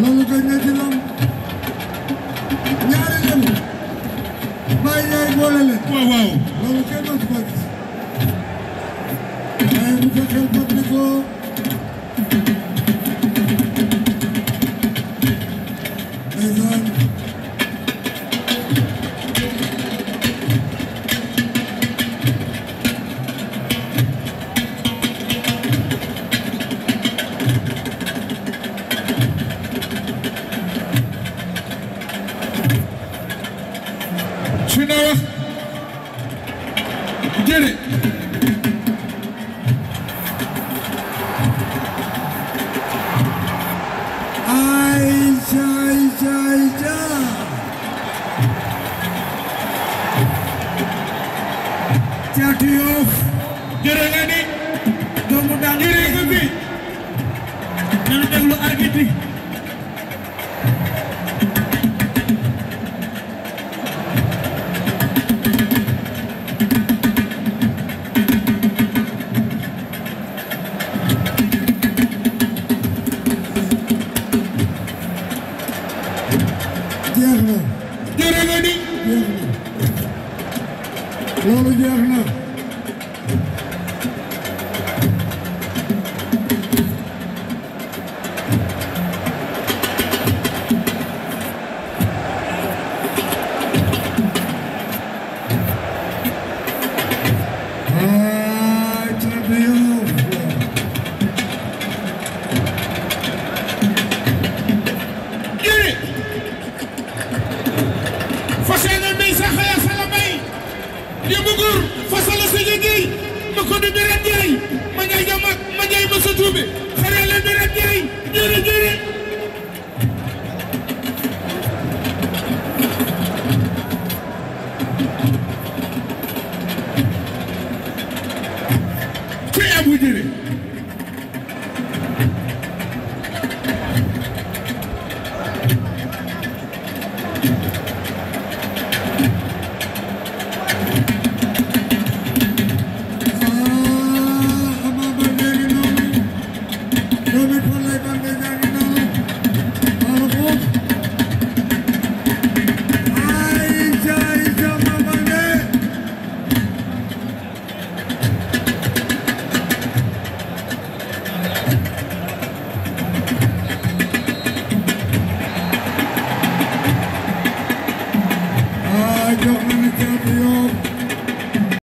loolu koy ne ci lam ñaari lem bàyyi yaay boole leen waaw waaw loolu kenn dootu ko gis waaye bu fekkee fàttali ko ndeysaan jere Caatu Yoff jere nga ni doomu daan jere nga bi nañu déglu arbitre jeex na jere nga ni jeex na loolu jeex na Bugur fasala sege gay ma ko di birat gay ma ñay jamak ma ñay ma sa tuube xare la birat gay jere jere ci abu jere jox nañu Caatu Yoff